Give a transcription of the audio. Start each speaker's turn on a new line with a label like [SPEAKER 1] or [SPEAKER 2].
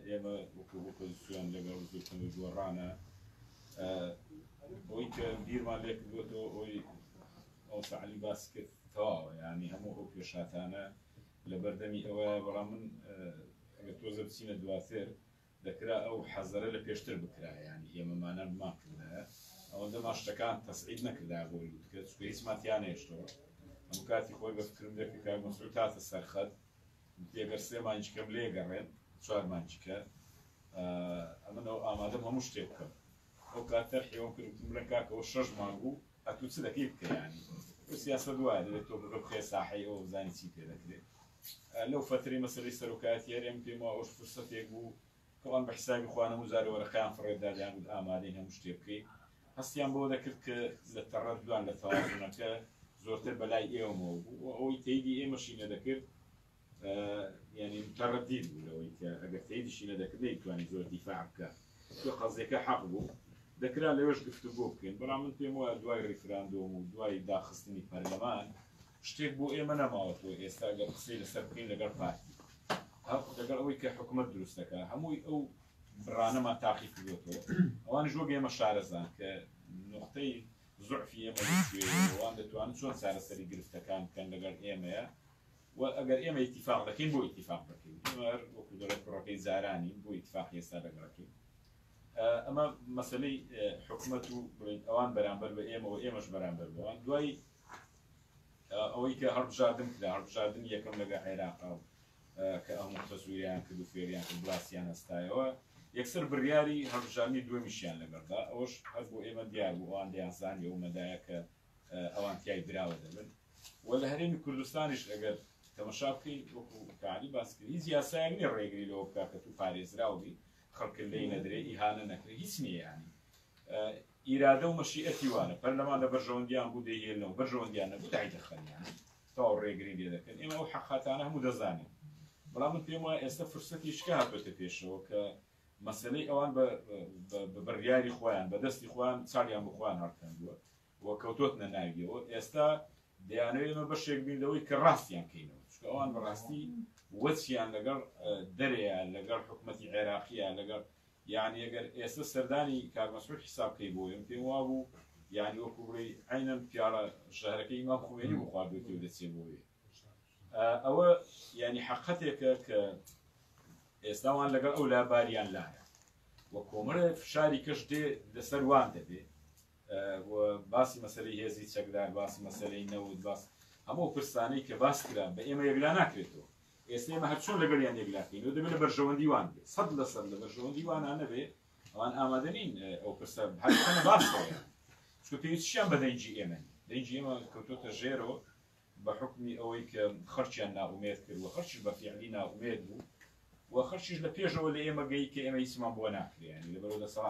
[SPEAKER 1] ئێمە وەکو ئۆپۆزیسیۆن لەگەڵ بزووتنەوەی گۆڕانە ئەوەی کە بیرمان لێ کردوێتەوە ئەوی مامۆستا عەلی باسی کرد تەواوە، یانی هەموو ئەو پێشهاتانە لە بەردەمی ئەوەیە، بەڵام من ئەگەر تۆزە بچینە دواتر دەکرا ئەو حەزەرە لە پێشتر بکرا، یانی ئێمەمانە بمان کردایە ئەوەندەمان شتەکان تەسعید نەکردا بۆ لوتکە، چونکە هیچمان تیا نەهێشتەوە. هەموو کاتی خۆی بە فکرم دێت کە کاک مەسعود هاتە سەر خەت، وتی ئەگەر سێ مانگی کەم لێگەڕێن چوار مانگی کە ئەمن ئەو ئامادەم هەموو شتێک بکەم. ئەو کات تەرحی ئەوم کرد وتم بڵێن کاکە ئەوە شەش مانگ بوو ئەتوو چ دەکەی بکە، یانی تۆ سیاسەت وایە دەبێت تۆپەکە بخەیە ساحەی ئەوە بزانی چی پێ دەکرێت. لەو فەترەی مەسەلەی سەرۆکایەتی هەرێم پێم وایە ئەوش فرسەتێک بوو کە ئەوان بە حیسابی خۆیان هەموو جارێ وەرەقەیان فڕێدا دەیان گوت ئامادەین هەموو شتێ بکەین. هەستیان بەوە دەکرد کە لە تەڕەددان لە تەوازنەکە زۆرتر بەلای ئێوەمەوە بوو و ئەوەی تەیدی ئێمەشی نەدەکرد یانی متەڕەدید بوو لەوەی کە ئەگەر تەیدیشی نەدەکرد نەیتوانی زۆر دیفاع بکە چونکە قەزیەکە حەق بوو دەکرا لەوێش گفتوگۆ بکەین. بەڵام من پێم وایە دوای ڕیفراندۆم و دوای داخستنی پەرلەمان شتێک بۆ ئێمە نەماوەتەوە ئێستا گەر قسەی لەسەر بکەین لەگەڵ پارتی لەگەڵ ئەوەی کە حکومەت دروست دەکا هەمووی ئەو بڕانەمان تاقی کردوێتەوە ئەوانیش وەک ئێمە شارەزان کە نوقتەی زوعفی ئێمە لە کوێیە ئەوان دەتوانن چۆن چارەسەری گرفتەکان بکەن لەگەڵ ئێمەیە و ئەگەر ئێمە ئیتیفاق دەکەین بۆ ئیتیفاق دەکەین ئێمە هەر وەکو دەڵێ کوڕەکەی جارانین بۆ ئیتیفاقی ئێستا لەگەڵەکەین ئەمە مەسلەی حکومەت و بڵێن ئەوان بەرامبەر بە ئێمە و ئێمەش بەرامبەر بەوان دوای ئەوەی کە هەڵبژاردن کرا هەڵبژاردنی یەکەم لەگە عێراقا و کە ئەو تەزویریان کرد و فێریان کرد بلاسیان هەستایەوە یەکسەر بڕیاری هەڵبژاردنی دووەمیشیان لەگەڵدا ئەوەش هەر بۆ ئێمە دیار بوو ئەوان دەیانزانی ئەو مەدایە کە ئەوان تیای براوە دەبن و لە هەرێمی کوردستانیش ئەگەر تەمەشا بکەی وەکو کاعلی باس کرد هیچ یاسایەک نییە ڕێگری لەوە بکات کە تو پارێزراو بی خەڵکت لێی نەدرێ ئیهانە نەکرێ هیچ نییە یانی ئیرادە و مەشیئەتی وانە پەرلەمان لە بەرژەوەندیان بوو دەیهێلنەوە بەرژەوەندیان نەبوو دایدەخەن یانی تەواو ڕێگری لێ دەکەن ئێمە ئەو حەقاتانە هەموو دەزانین بەڵام من پێم وایە ئێستا فرسەتی شکا هاتووەتە پێشەوە کە مەسەلەی ئەوان بە بڕیاری خۆیان بە دەستی خۆیان چاڵیان بۆ خۆیان هەڵکەندووە و کەوتۆتنە ناویەوە ئێستا دەیانەوێت ئێمە بەشێک بین لەوەی کە ڕاستیان کەینەوە چونکە ئەوان بەڕاستی وەچیان لەگەڵ دەرەیە لەگەڵ حکومەتی عێراقیە لەگەڵ یعنی ئەگەر ئێستا سەردانی کاک مەسعود حیساب کەی بۆ پێم وابوو یعنی وەکو بڵێی عەینەن پیاڵە ژەهرەکەی ئیمام خومێنی بۆ خواردوێتی و دەچێ بۆیە ئەوە یعنی حەقەتێکە کە ئێستا وان لەگەڵ ئەو لا باریان لایە و کۆمەڵێ فشاری کەش دێ لەسەر وان دەبێ و باسی مەسەلەی هێزی چەکدار، باسی مەسەلەی نەوت، باس هەموو پرسانەی کە باس کرا بە ئێمە یەکلا ناکرێتەوە. ئێستا ئێمە هەر چۆن لەگەڵیان یەکلا کەینەوە دەبێت لە بەرژەوەندی وان بێ، 100% لە بەرژەوەندی وانە نەبێ ئەوان ئامادە نین ئەو پرسە هەر بخەنە باسەوە. چونکە پێویستیشیان بە دەنگی ئێمە نییە. دەنگی ئێمە کەوتۆتە ژێرەوە بە حوکمی ئەوەی کە خەڵکیان نائومێد کرد و خەڵکیش بە فیعلی نائومێد بوو و خەڵکیش لە پێشەوە لە ئێمە گەی کە ئێمە هیچمان بۆ ناکرێ، یانی لەبەرئەوە دەسەڵات.